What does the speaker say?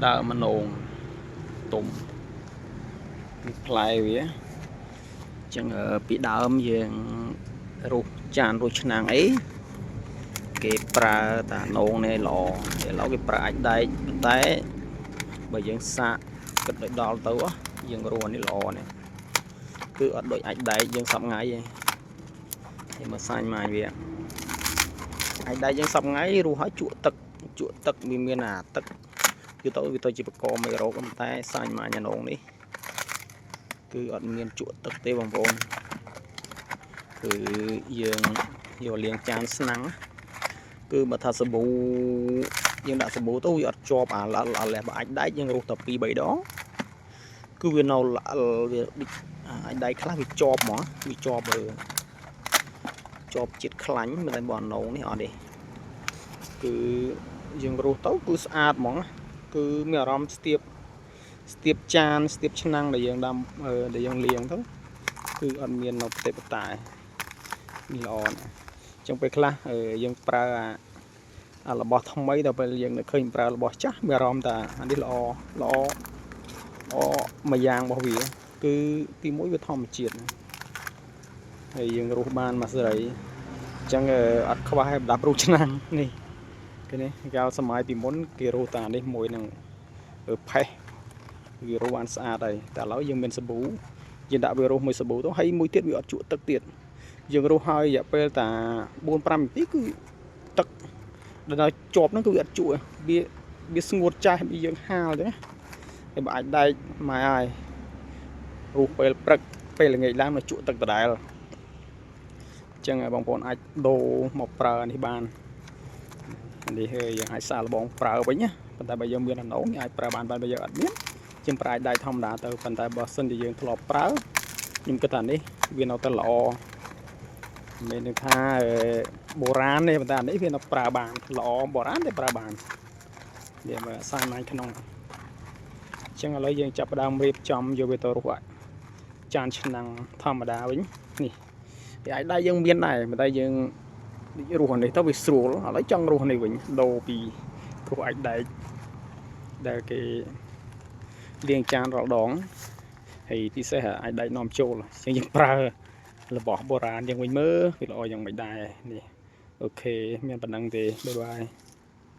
ដើមនោងទុំនេះផ្លែវាអញ្ចឹងពីដើមយើងរុះចានរុះឆ្នាំងអីគេប្រើតានោងនេះល្អឥឡូវគេប្រើអាចដែកប៉ុន្តែបើយើងសាកគិតឲ្យដល់ទៅយើងរុះអានេះល្អនេះគឺអត់ដូចអាចដែកយើងសប្ងៃទេហើយមកសាញ់ម៉ាញវាអាចដែកយើងសប្ងៃរុះឲ្យជក់ទឹកជក់ទឹកវាមានអាទឹកគឺទៅវាទៅជាបកមេរោគប៉ុន្តែសាញ់ម៉ាញអានោងនេះគឺអត់មានជក់ទឹកទេបងប្អូនគឺយើងយកលាងចានស្នាំងគឺបើថាសាប៊ូយើងដាក់សាប៊ូទៅវាអត់ជាប់អាលះបើអាចដែកយើងរុះតែ2 3ដងគឺវានៅល្អិលវាដូចអាចដែកខ្លះវាជាប់ហ្មងវាជាប់ជាប់ជាតិខ្លាញ់មិនតែបើអានោងនេះអត់ទេគឺយើងរុះទៅគឺស្អាតហ្មងគឺមានអារម្មណ៍ស្ទាបស្ទាបចានស្ទាបឆ្នាំងដែលយើងដាំដែលយើងលាងទៅគឺអត់មាននៅប្រទេសបតានេះល្អណាស់អញ្ចឹងពេលខ្លះយើងប្រើអារបស់ថ្មីដល់ពេលយើងនៅឃើញប្រើរបស់ចាស់មានអារម្មណ៍ថាអានេះល្អល្អល្អមួយយ៉ាងរបស់វាគឺទីមួយវាធម្មជាតិហើយយើងរស់បានមួយសេរីអញ្ចឹងអត់ខ្វះឲ្យប្រដាប់រូបឆ្នាំងនេះគេនេះកាលសម័យពីមុនគេរស់តានេះមួយនឹងផេះវារស់បានស្អាតហើយតែឥឡូវយើងមានសាប៊ូយើងដាក់វារស់មួយសាប៊ូទៅហើយមួយទៀតវាអត់ជក់ទឹកទៀតយើងរស់ហើយរយៈពេលតា4 5នាទីគឺទឹកដល់ជាប់ហ្នឹងគឺវាអត់ជក់វាវាស្ងួតចាស់វាយើងហាលអញ្ចឹងហើយបើអាចដែកម៉ែហើយរស់ពេលព្រឹកពេលល្ងាចឡើងមកជក់ទឹកដដែលអញ្ចឹងបងប្អូនអាចដូរមកប្រើនេះបាននេះហើយយើងអាចសាកល្បងប្រើវិញណាប៉ុន្តែបើយើងមានអាណងអាចប្រើបានបើយើងអត់មានជាងប្រើដៃធម្មតាទៅប៉ុន្តែបើសិនជាយើងធ្លាប់ប្រើខ្ញុំគិតថានេះវានៅតែល្អមិនមែនថាបុរាណទេប៉ុន្តែអានេះវានៅប្រើបានល្អបុរាណទេប្រើបានវាមើលសាញ់ម៉ាញ់ក្នុងអញ្ចឹងឥឡូវយើងចាប់ផ្ដើមរៀបចំយកវាទៅរុះចានឆ្នាំងធម្មតាវិញនេះវាអាចដៃយើងមានដែរប៉ុន្តែយើងរុះអានេះទៅវាស្រួលឥឡូវចង់រុះនេះវិញដូរពីរុះអាចដែកដែលគេលាងចានរាល់ដងហើយពិសេសអាចដែកនាំចូលអញ្ចឹងយើងប្រើរបស់បុរាណយើងវិញមើលវាល្អយ៉ាងម៉េចដែរនេះOK មានប៉ុណ្ណឹងទេbye bye.